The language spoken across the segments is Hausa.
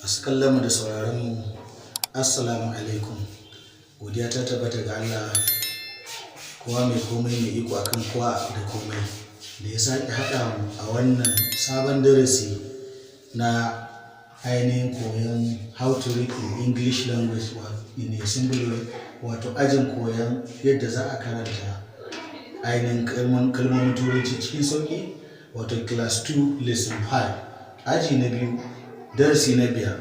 Masu kallon mu da sauraron mu, Assalamu alaikum. Godiya ta tabbata ga Allah, kowa mai komai, mai iko akan kowa da komai, da ya sake haɗa mu a wannan sabon darasi na ainihin koyon how to read in English language in a simple way, wato ajin koyon yadda za a karanta ainihin kalmomin Turanci cikin sauƙi, wato class 2 lesson 5, aji na biyu, darasi na biyar.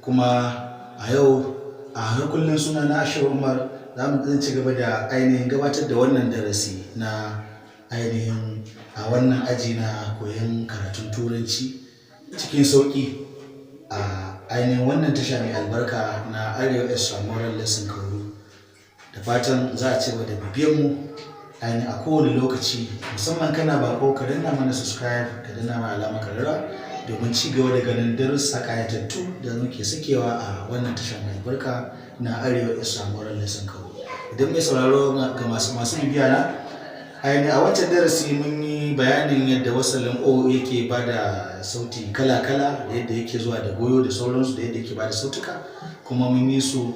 Kuma a yau, a har kullum, suna na Ashir Umar. Za mu ɗan ci gaba da ainihin gabatar da wannan darasi na ainihin a wannan aji na koyon karatun Turanci cikin sauƙi a ainihin wannan tasha mai albarka na Arewa Extra Moral Lesson Kauru. Da fatan za a ci gaba da bibiyan mu ainihin a kowane lokaci. Musamman kana bako, ka danna mana subscribe, ka danna mana alamar kararrawa domin ci gaba da ganin darussa kayatattu da muke sakewa a wannan tasha mai albarka na Arewa Extra Moral Lesson Kauru. Idan mai sauraro, ga masu bibiya na ainihin, a wancan darasi mun yi bayanin yadda wasalin O yake ba da sauti kala-kala, da yadda yake zuwa da goyo da sauransu, da yadda yake ba da sautuka. Kuma mun yi su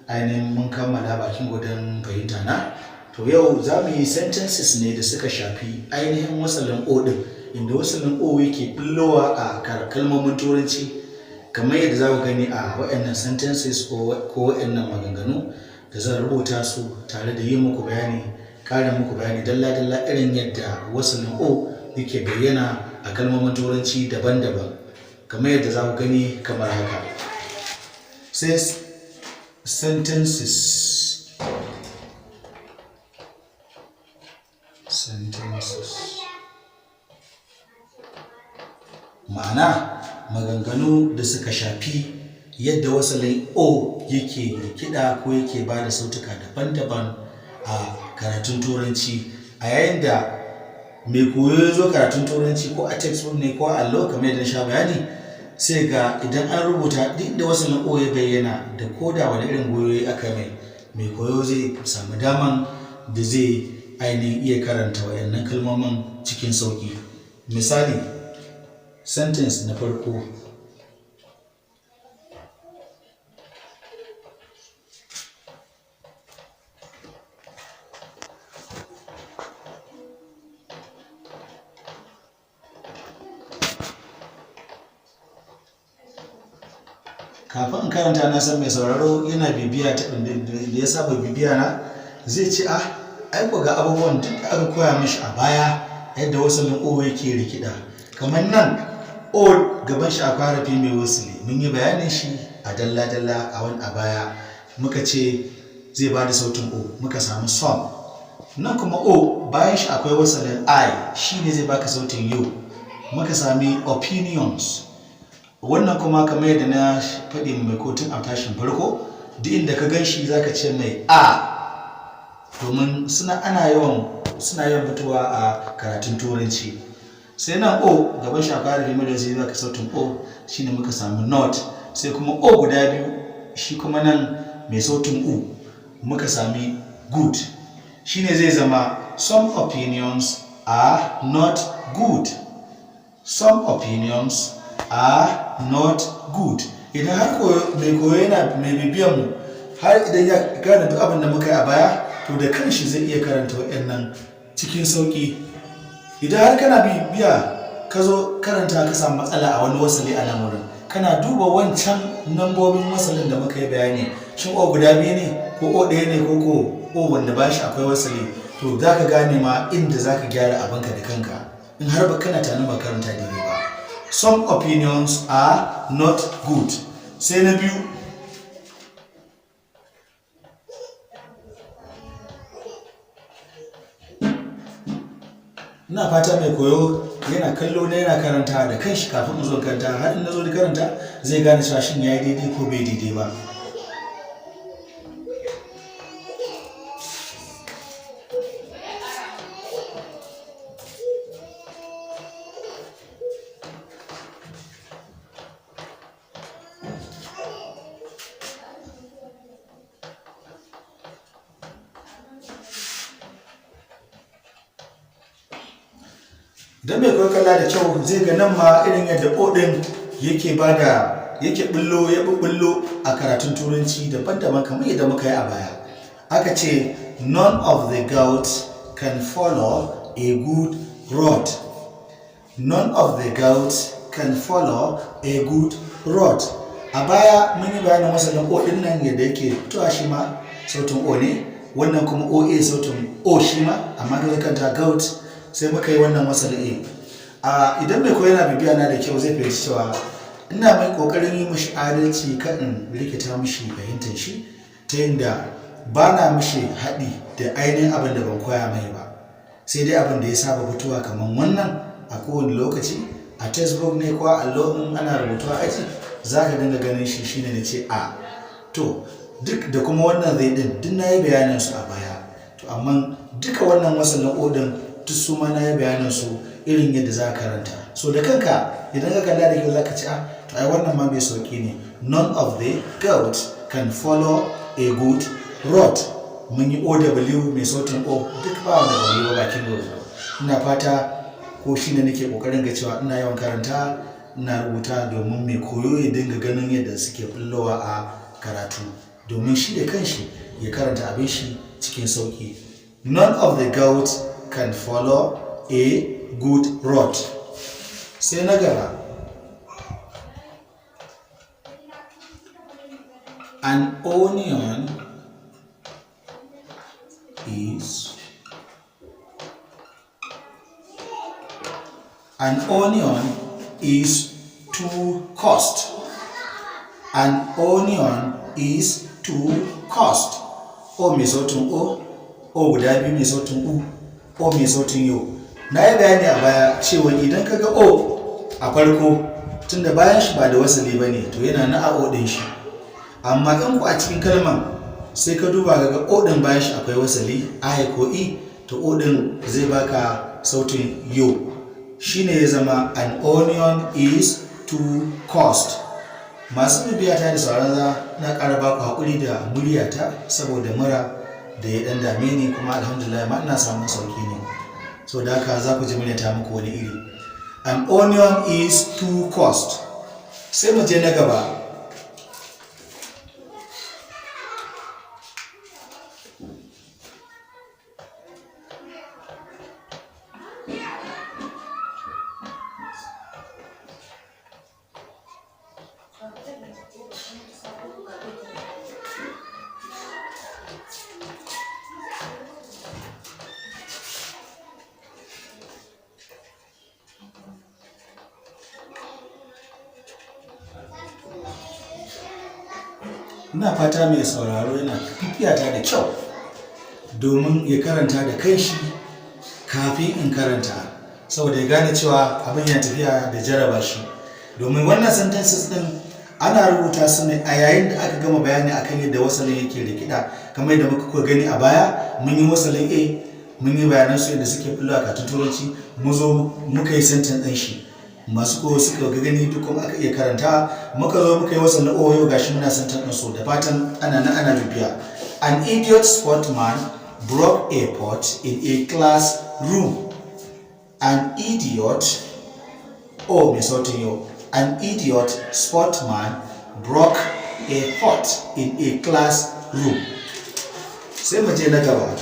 ainihin, mun kammala bakin gudan fahimta na. To, yau za mu yi sentences ne da suka shafi ainihin wasalin O din, inda wasalin O yake bullowa a kalmomin Turanci, kamar yadda za ku gani a waɗannan sentences ko waɗannan maganganu da zan rubuta su tare da yi muku bayani, ƙara muku bayani dalla-dalla irin yadda wasalin O yake bayyana a kalmomin Turanci daban-daban, kamar yadda za ku gani kamar haka. Sai sentences, ma'ana maganganu da suka shafi yadda wasalin O yake kiɗa ko yake ba da sautuka daban-daban a karatun Turanci, a yayin da mai koyo ya zo karatun Turanci, ko a textbook ne ko a allo. Kamar yadda na sha bayani, sai ga idan an rubuta, duk da wasalin O ya bayyana, da ko da wani irin goyo aka mai, mai koyo zai samu daman da zai ainihin iya karanta wayannan kalmomin cikin sauƙi. Misali, sentence na farko: Kafin in karanta, na san mai sauraro yana bibiya ta da ya saba bibiya na zai ce, "Ah, ai ga abubuwan duk da aka koya mishi a baya, yadda wasalin O yake rikida." Kamar nan, O gaban shi akwai harafi mai wasali. Mun yi bayanin shi a dalla-dalla a wani a baya. Muka ce zai ba da sautin O, muka samu some. Nan kuma O bayan shi akwai wasalin I, shi ne zai baka sautin U, muka sami opinions. Wannan kuma, kamar yadda na faɗi mai kotun a tashin farko, duk inda ka gan shi zaka ce mai A, domin suna yawan fitowa a karatun Turanci. Sai nan O gaban shi akwai harafi mara, zai baka sautin O, shine muka samu not. Sai kuma O guda biyu, shi kuma nan mai sautin U, muka sami good. Shine zai zama "Some opinions are not good." Some opinions are not good. Idan har mai koyo yana mai bibiyan mu, har idan ya gane duk abin da muka yi a baya, to da kanshi zai iya karanta waɗannan cikin sauƙi. Idan har kana bibiya, ka zo karanta ka samu matsala a wani wasali a nan wurin, kana duba wancan nambobin wasalin da muka yi bayani, shin O guda biyu ne ko O ɗaya ne ko O wanda ba shi akwai wasali, to za ka gane ma inda za ka gyara abinka da kanka in har ba kana tunanin ba karanta daidai ba. Some opinions are not good. Sai na biyu. Ina fata mai koyo yana kallo na yana karanta da kanshi kafin in zo karanta. Har in na zo da karanta, zai gane cewa shin ya yi daidai ko bai daidai ba. Idan mai koyo kalla da kyau, zai ga nan ma irin yadda O ɗin yake ba da yake bullo, ya bullo a karatun Turanci daban-daban, kamar yadda muka yi a baya. Aka ce, "None of the goats can follow a good road." None of the goats can follow a good road. A baya mun yi bayanin wasalin O din nan, yadda yake fitowa, shi ma sautin O ne. Wannan kuma OA, sautin O shi ma, amma ga kanta goat, sai muka yi wannan wasalin A. A idan mai koyo yana bibiya na da kyau, zai fahimci cewa ina mai kokarin yi mishi adalci kan in rikita mishi fahimtar shi, ta yadda ba na mishi haɗi da ainihin abin da ban koya mai ba, sai dai abin da ya saba fitowa kamar wannan a kowane lokaci, a textbook ne ko a allo, in ana rubutu a aji za ka dinga ganin shi. Shine na ce a to duk da kuma wannan zai din, duk na yi bayanin su a baya. To amma duka wannan wasalin O din, duk su ma na yi bayanin su irin yadda za ka karanta. So da kanka idan ka kalla da kyau, za ka ci, a to ai wannan ma mai sauki ne. None of the goats can follow a good road. Mun yi OW mai sautin O, duk ba wanda ba yi ba bakin gwargwado. Ina fata ko shi ne nake kokarin ga cewa ina yawan karanta, ina rubuta, domin mai koyo ya dinga ganin yadda suke bullowa a karatu, domin shi da kanshi ya karanta abin shi cikin sauki. None of the goats can follow a good road. Sai na gaba, An onion is, an onion is too cost. An onion is too cost. O mai sautin O, O guda biyu mai sautin U, O mai sautin yo. Na yi bayani a baya cewa idan ka ga O a farko, tunda bayan shi ba da wasali ba ne, to yana na a O ɗin shi. Amma in ku a cikin kalman sai ka duba ga O ɗin, bayan shi akwai wasali I ko E, to O ɗin zai baka sautin yo. Shine ya zama an onion is too cost. Masu bibiya ta da sauran za, na ƙara baku haƙuri da muryata saboda mura da ya ɗan dame ni, kuma alhamdulillah ma ina samun sauki ne. So da haka za ku ji muryata muku wani iri. An onion is too cost. Sai mu je na gaba. Ina fata mai sauraro yana bibiyata da kyau domin ya karanta da kanshi kafin in karanta, saboda ya gane cewa abin ya tafiya da jaraba shi, domin wannan sentences din ana rubuta su ne a yayin da aka gama bayani akan yadda wasalin yake rikida. Kamar yadda muka kuka gani a baya, mun yi wasalin A, mun yi bayanan su yadda suke fullo a karatun Turanci, mu zo muka yi sentence din shi, masu ko suka ga gani duk kuma aka iya karanta. Muka zo muka yi wasalin O, yau gashi muna sentence din su. Da fatan ana nan ana bibiya. An idiot sportman broke a pot in a class room. An idiot, O mai sautin yo. An idiot sportman broke a pot in a class room. Sai mu je na gaba.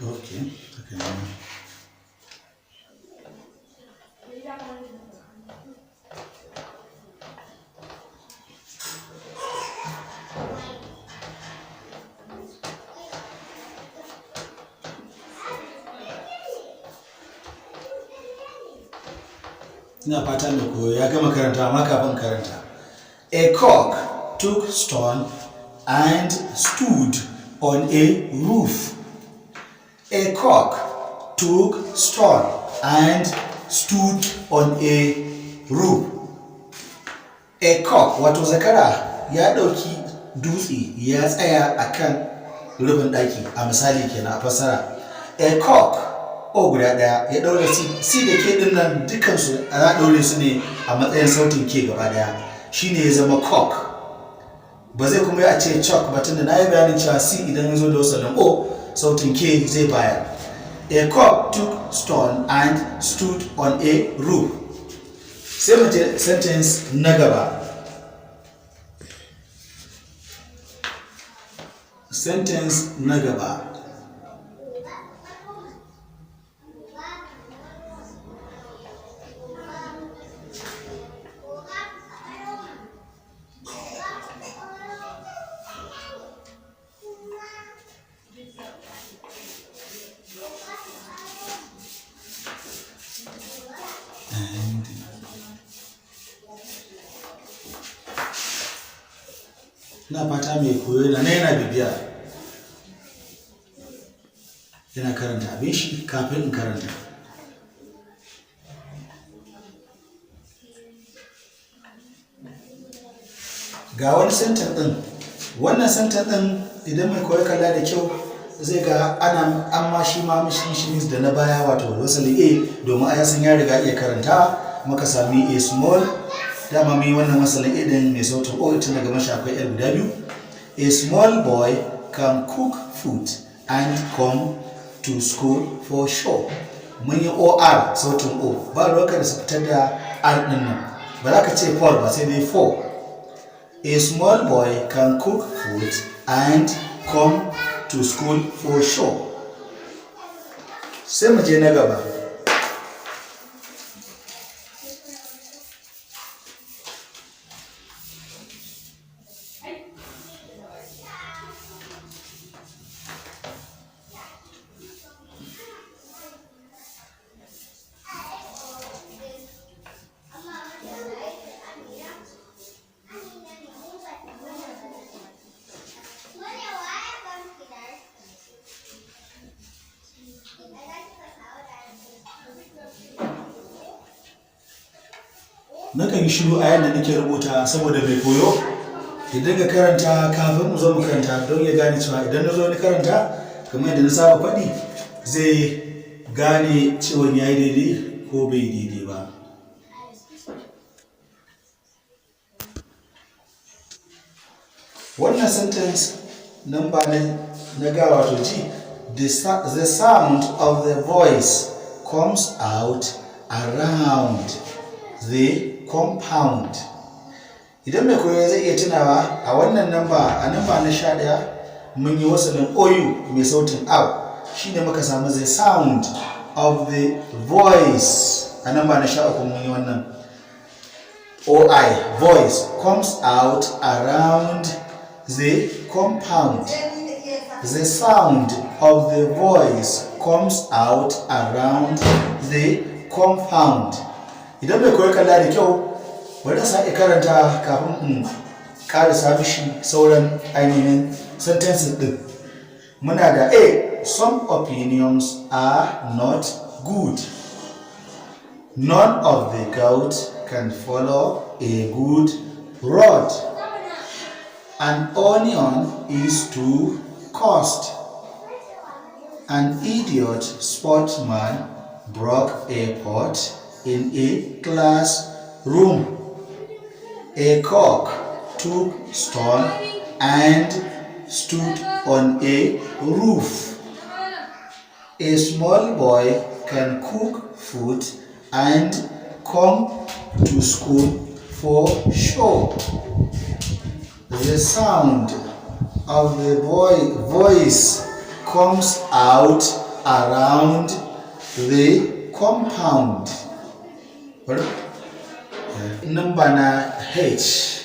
Okay. Ina fata mai koyo ya gama karanta, amma kafin karanta. A cock took stone and stood on a roof. A cock took stone and stood on a roof. A cock, wato zakara, ya ɗauki dutse ya tsaya a kan rufin ɗaki, a misali kenan a fassara. A cock, O guda ɗaya ya ɗaure C, C da K ɗin nan dukansu za a ɗaure su ne a matsayin sautin K gaba ɗaya. Shine ya zama cock. Ba zai kuma yi a ce chalk ba, tunda na yi bayanin cewa C idan ya zo da wasalin O, sautin K zai bayar. A cock took stone and stood on a roof. Sai mu je sentence na gaba. Sentence na gaba. And ina fata mai koyo yana nan yana bibiya, yana karanta abin shi kafin in karanta. Ga wani sentence ɗin. Wannan sentence ɗin, idan mai koyo kalla da kyau, zai ga ana amma shi ma mishi da na baya, wato wasali A, domin a san ya riga iya karanta. Muka sami a small, dama mun yi wannan wasalin A din mai sautin O tun daga mashi akwai L guda biyu. A small boy can cook food and come to school for sure. Mun yi OR, sautin O, ba ruwanka da su fitar da R din nan, ba za ka ce Paul ba, sai dai for. A small boy can cook food and come to school for sure. Sai mu je na gaba. Nakan yi shiru a yadda nake rubuta saboda mai koyo ya dinga karanta kafin mu zo mu karanta, don ya gane cewa idan na zo ni karanta, kamar yadda na saba faɗi, zai gane cewa ya yi daidai ko bai daidai ba. Wannan sentence number na ga, wato G: the sound of the voice comes out around the compound. Idan mai koyo zai iya tunawa, a wannan namba, a namba na 11, mun yi wasalin OU mai sautin R, shine muka samu the sound of the voice. A namba na 13 mun yi wannan OI, voice comes out around the compound. The sound of the voice comes out around the compound. Idan mai koyo kalla da kyau, bari na sake karanta kafin in karasa mishi sauran ainihin sentences din. Muna da A, some opinions are not good. None of the goat can follow a good road. An onion is too cost. An idiot sportsman broke a pot in a classroom. A cock took stone and stood on a roof. A small boy can cook food and come to school for sure. The sound of the boy voice comes out around the compound. Number na H.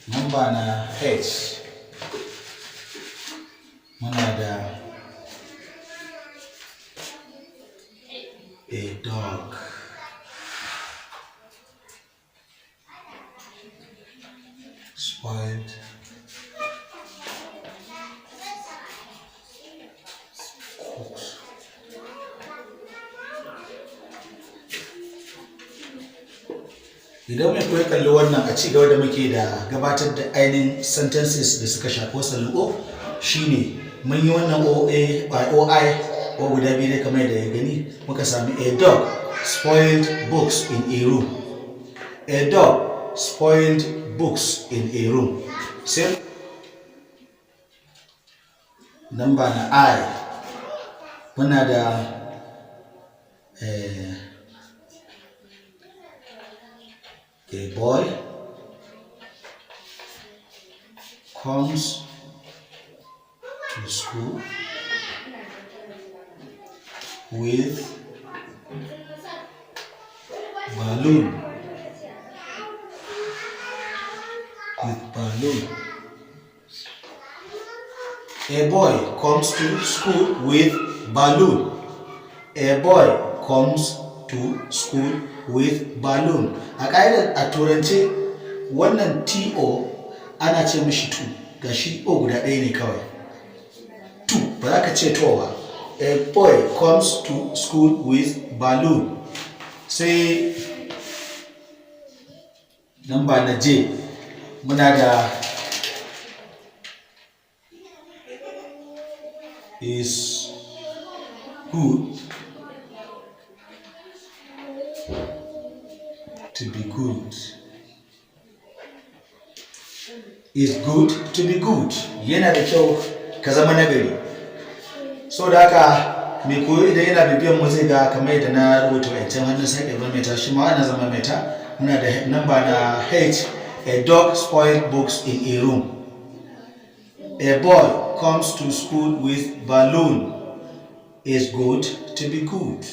Number na H. Muna da a dog spoiled cooks. Idan mai koyi kalli wannan, a ci gaba da muke da gabatar da ainihin sentences da suka shafi wasalin O, shine mun yi wannan OA by OI. O guda biyu ne kamar yadda ya gani. Muka sami "A dog spoiled books in a room." A dog spoiled books in a room. Sai namba na I, muna da "A boy comes to school with balloon." With balloon. A boy comes to school with balloon. A boy comes to school with balloon. A ƙa'idar a turance, wannan to ana ce mishi to. Ga shi o guda ɗaya ne kawai, to, ba za ka ce to ba. A boy comes to school with balloon. Sai namba na J, muna da "Is good to be good." Is good to be good. Yana da kyau ka zama nagari. So da haka mai koyo idan yana bibiyan mu zai ga kamar yadda na rubuta wancan hannun, sake maimaita shi ma ana zama maimaita. Muna da namba na H, "A dog spoiled books in a room." A boy comes to school with balloon. Is good to be good.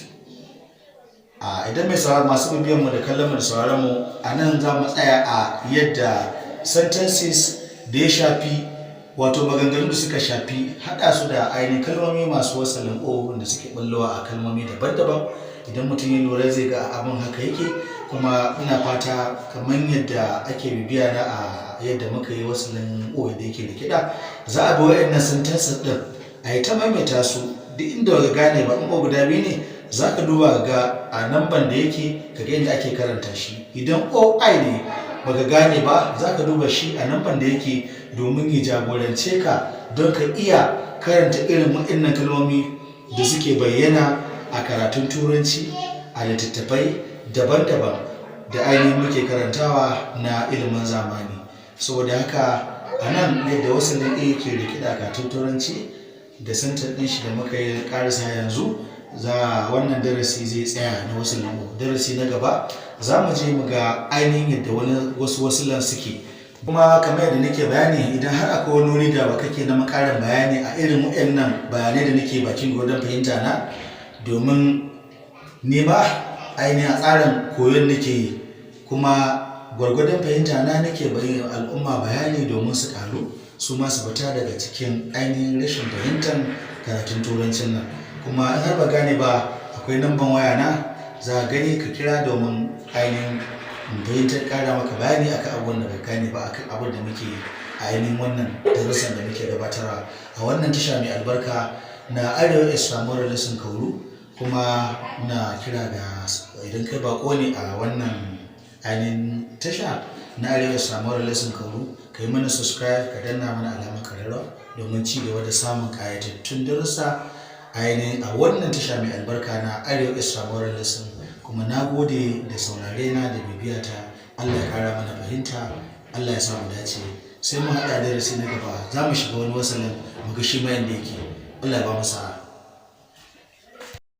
A idan mai sauraro, masu bibiyan mu da kallon mu da sauraron mu, a nan za mu tsaya a yadda sentences da ya shafi, wato maganganun da suka shafi haɗa su da ainihin kalmomi masu wasalin o da suke ɓallowa a kalmomi daban-daban. Idan mutum ya lura, zai ga abin haka yake. Kuma ina fata kamar yadda ake bibiya na a yadda muka yi wasalin o da yake rikida, za a bi waɗannan sentences ɗin a yi ta maimaita su. Duk inda ba gane ba, in o guda biyu ne, za ka duba ga a namban da yake, ka ga yadda ake karanta shi. Idan oi ne baka gane ba, za ka duba shi a namban da yake domin ya jagorance ka don ka iya karanta irin waɗannan kalmomi da suke bayyana a karatun Turanci a littattafai daban-daban da ainihin muke karantawa na ilimin zamani. Saboda haka a nan yadda wasalin a ke rikida karatun Turanci da sentence ɗin shi da muka yi karisa yanzu, za wannan darasi zai tsaya na wasalin o. Darasi na gaba za mu je mu ga ainihin yadda wani wasu wasulan suke. Kuma kamar yadda nake bayani, idan har akwai wani wuri da ba kake na ƙarin bayani a irin waɗannan bayanai da nake bakin gwargwadon fahimta na, domin nema ainihin a tsarin koyon nake yi, kuma gwargwadon fahimta na nake bayyana al'umma bayani domin su karu, su ma su fita daga cikin ainihin rashin fahimtar karatun Turancin nan. Kuma in har ba gane ba, akwai namban waya na, za a gani, ka kira domin ainihin fahimtar, kara maka bayani akan abubuwan da bai gane ba, akan abin da muke a ainihin wannan darussan da muke gabatarwa a wannan tasha mai albarka na Arewa Extramural Lesson Kauru. Kuma na kira ga idan kai bako ne a wannan ainihin tasha na Arewa Extramural Lesson Kauru, ka yi mana subscribe, ka danna mana alamar kararrawa domin ci gaba da samun kayatattun darussa ainihin a wannan tasha mai albarka na Arewa Extramural Lesson. Kuma na gode da saurare na da bibiyata. Allah ya kara mana fahimta, Allah ya samu dace. Sai mun haɗa darasi na gaba, za mu shiga wani wasalin mu ga shi ma yanda yake. Allah ya ba mu sa'a.